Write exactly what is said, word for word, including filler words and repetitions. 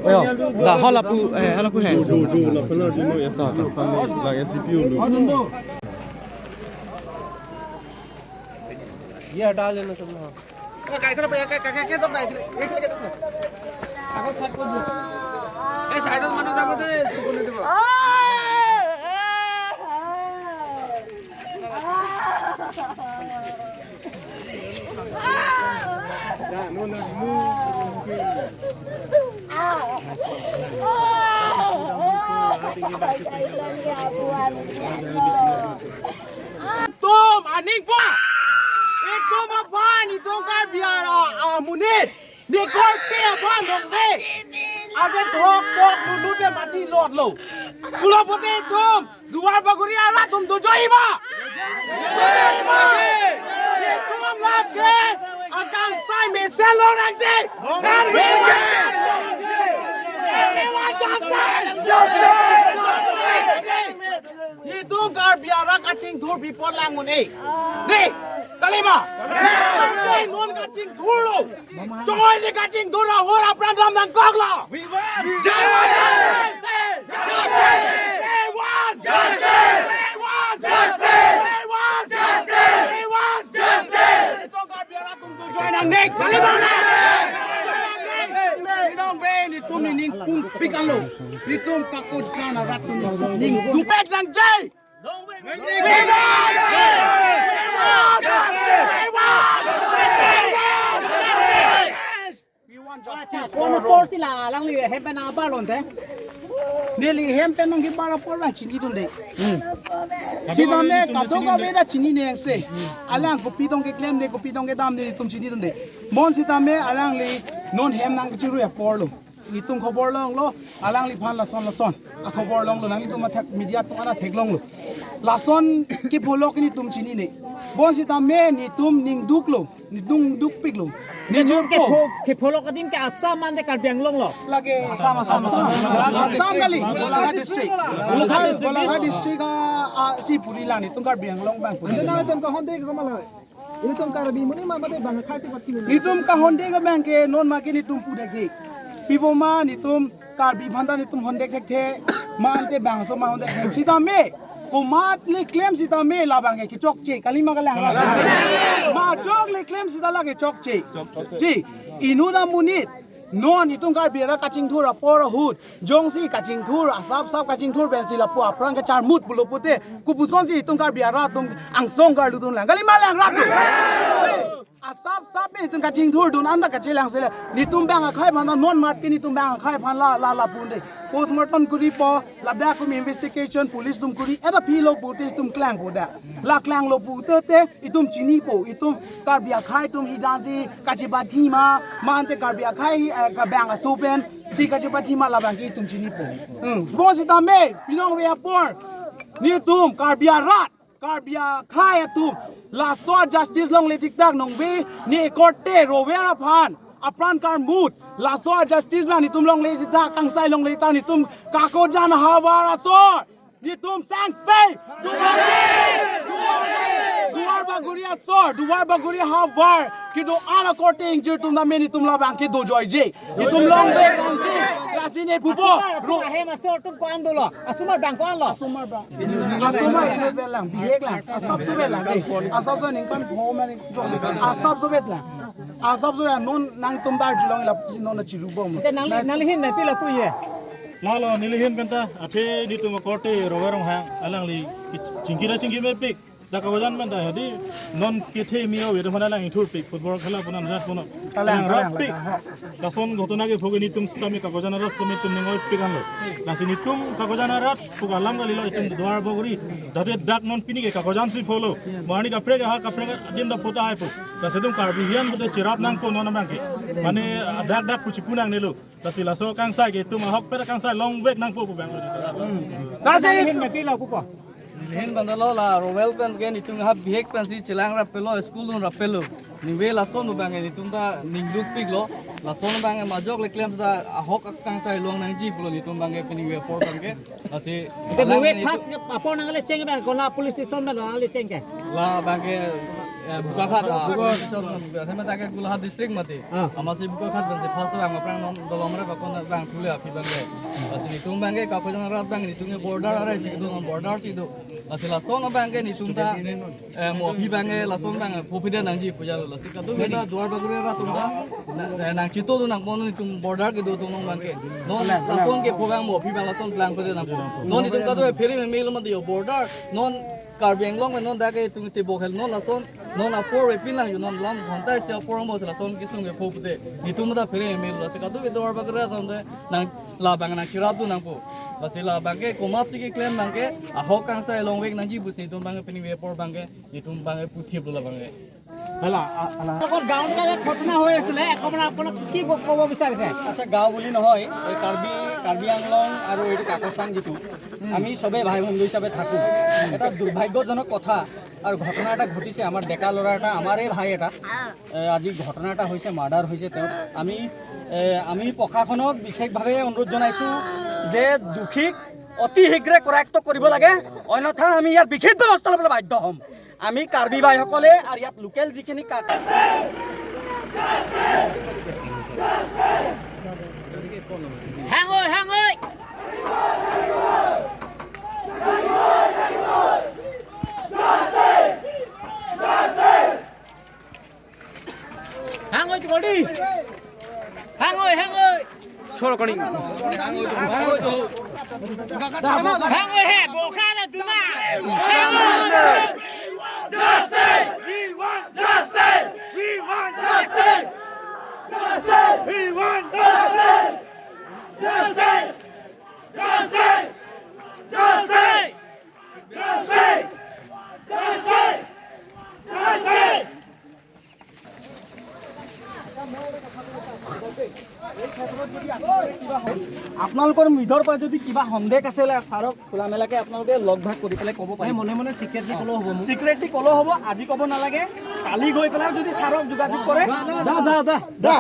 Yo, da hol apu, eh, hol apu he. ये हटा लेना सब लोग। এই সাইডত মানুহ যাব দে, চুকনি দিব। Tum aning pa. Itum aphan itum Karbi a, a, amonit. Ni korte aphan dong be. Ave thok thok lulu de mati lot lo. Pulo pute itum Duarbagori arat atum dojoi ma. Itum lake akangsai mesen lonangji. Everyone justice. Itum Karbi arat kachingthur bipot lang un-e. Dei, kalima. Dei, non kachingthur lo. Choi si kachingthur ahor apran dam nangkok lo. We want justice. We want justice. We want justice. We want justice. We want justice. Itum Karbi arat atum dojoi nangne. Kalima na. Itum be, itum ining pung pikan lo. Itum kakojan arat atum ining dupek nangji. Kono apor si la alangli hem pen nangbar lonte. Neli hem pen nangbar apor abang chinidunde. Sitame kadokave ta chinine angse. Alang kopi tong keklem de, kopi tong kedam de, itum chinidunde. Bonsitame alangli non hem nangchirui apor lo. Itum khobor longlo, alangliphan lason lason akhobor longlo, nanglitum athak media atum ana theklonglo. Lason kepholok ke netum chinine. Bonsitame netum ningduklo, netum dukpiklo. Netum nejurpo. Kepho-, kepholok adim ke Assam mate Karbi Anglong lo? Lake Assam, Assam, Assam. Assam. Assam kali, Golaghat district. Golaghat, Golaghat district a, a, si puri la netum Karbi Anglong abang puri. Ante nangtum kahonde ke komat lo? Itum Karbi amonit ma mate bang akhai si pathi. Netum kahonde ke abang ke non ma ke netum pudekji. Pi apot ma netum Karbi aphanta netum honde thekthe, ma ante bangso ma honde thekthe. Sitame, komatne klem sitame labang ke kechokche, kalima kalang. Ma chokle klem sita la kechokche. Ji, inut amonit, non itum Karbi arat kachingthur apor ahut, jongsi kachingthur, asap sap kachingthur pensi lapu apran kacharmut pulo pute, kopuson si itum Karbi arat atum angsong karlu dun lang. Kalima lang ratu. Asap sap me itum kachingthur dun anta kachelang sele. Netum bang akhai aphan non mat ke netum bang akhai aphan la, la, lapu unde. Postmortem kuripo, ladak atum investigation, police atum kuri, eta philo pute itum klangpo da. La klanglo pute te, itum chinipo, itum Karbi akhai atum hijan si kachepathi ma, ma ante Karbi akhai, eh, kabang aso pen si kachepathi ma labang ke itum chinipo. Hmm. Bonsitame, pinong ve apor. Netum Karbi arat, Karbi akhai atum, laso justice longle tiktak nong ve, ne korte Rover aphan apran karmut, laso justice abang netum longle tiktak, kangsai longle tiktak, netum kakojan havar asor. Netum sangse. Duar, Duar, Duarbagori asor, Duarbagori havar kedo-an akorte ingjir atum tame netum labang ke dojoiji. Netum longvek nangji. Lasi ne pupo. Asomar, ro- ahem asor atum ko-an dolo? Asomar abang ko-an lo? Asomar abang. Asomar ave lang, bihek lang. Asapso ave lang. Asapso ningkan ho mane jong. Asapso ave lang. Asapso ya non nangtum Darjeeling lapusi non chirubom. Te nangli, nangli ahin mepik lapu ye? Lalo, neli ahin penta, athe netum akorte Rover Ronghang, alangli chingki ra chingki mepik. Dak kagojan penta, hadi non kethe mi ave, dak mana lang ithurpik, football khela pon anjat pon. Kalang, kalang, rapik. Kalang. Lason ghotona kepho ke netum sitame kagojan arat sitame netum ning oipik anlo. Lasi netum kagojan arat, pu alam kalilo itum Duarbagori. Dade dak non pini ke kagojan si pholo. Mo ani kaprek ha kaprek adim da pota hai po. Lasi itum Karbi hian pute chirap nangpo non abang ke. Mane dak dak pu chipu nangnelo. Lasi laso kangsai ke itum ahokpet kangsai longvek nangpo pu abang. Lasi nangli ahin mepik lo pupo? Lahin bandalo la Rowel pen ke netum ha bihek pensi chelang rapelo, school dun rapelo. Nive lason abang ke netum ta ningduk piklo. Lason abang ke majok le klem ta ahok akangsa ilong nangji pulo netum abang ke pini apor abang ke. Lasi Ite alang buwe netum khas ke apor nangle cheng bang, kona police station bang nangle cheng ke. La abang ke, eh, Bokakhat, ah, police station, athema ta ke Golaghat district mati. Ah. Amatsi Bokakhat pensi first abang aphrang non dolomre bakon abang thule aphi abang ke. Lasi netum abang ke kakojang rat abang netum ke border arai si do, border si do. Lasi lason abang ke netum ta, eh, mo aphi abang ke lason abang phophide nangji pu jalo. Lasi kadokave ta Duarbagori arat atum ta, na, eh, nangchito do nangpon netum border kedo atum abang ke. Non lason kepho abang mo aphi abang lason plangphide nangpo. Non netum kadokave phere meme lo mati yo border. Non Karbi Anglong non dak ke itum tebok hel non lason non apor epin lang yo non lam ghonta isi apor mo si lason kesung kepho pute. Netum ta phere meme lo si kadokave Duarbagori atum te nang labang nangcherap do nangpo. Lasi labang ke komatsi keklem abang ke ahok akangsa ilong vek nangji pusi netum abang ke pini apor abang ke netum abang ke puthip lo labang ke. Hello' আ- hello'. আপোনালোকৰ গাঁৱত যে এক ঘটনা হৈ আছিলে, এক ঘটনা আপোনাক কি ক- ক'ব বিচাৰিছে? আচ্ছা, গাঁও বুলি নহয়, এই কাৰ্বি, কাৰ্বি আংলং আৰু এইটো কাকচাং যিটো, আমি চবেই ভাই বন্ধু হিচাপে থাকোঁ। এটা দুৰ্ভাগ্যজনক কথা আৰু ঘটনা এটা ঘটিছে। আমাৰ ডেকা ল'ৰা এটা, আমাৰে ভাই এটা, এ, আজি ঘটনা এটা হৈছে, মাৰ্ডাৰ হৈছে তেওঁ। আমি, এ, আমি প্ৰশাসনক বিশেষভাৱে অনুৰোধ জনাইছোঁ যে দোষীক অতি শীঘ্ৰে কৰায়ত্ত কৰিব লাগে, অন্যথা আমি ইয়াৰ বিশেষ ব্যৱস্থা ল'বলৈ বাধ্য হ'ম। আমি কাৰ্বি বাইসকলে আৰু ইয়াত লোকেল যিখিনি কা- Hang oi, hang oi! Hang oi, chukol di. Hang oi, hang oi. Chor koni. Hang oi, he, bokha la duma. Justice! We want justice! We want justice! Justice! We want justice! Justice! Justice! Justice! Justice! Justice! Justice! আপোনালোকৰ মৃধৰ পৰা যদি কিবা সন্দেহ আছে, ছাৰক খোলা মেলাকে আপোনালোকে লগ ভাগ কৰি পেলাই ক'ব পাৰিব। মনে মনে চিক্ৰেটলি ক'লেও হ'ব। চিক্ৰেটলি ক'লেও হ'ব, আজি ক'ব নালাগে, কালি গৈ পেলাই যদি ছাৰক যোগাযোগ কৰে। দা, দা, দা, দা।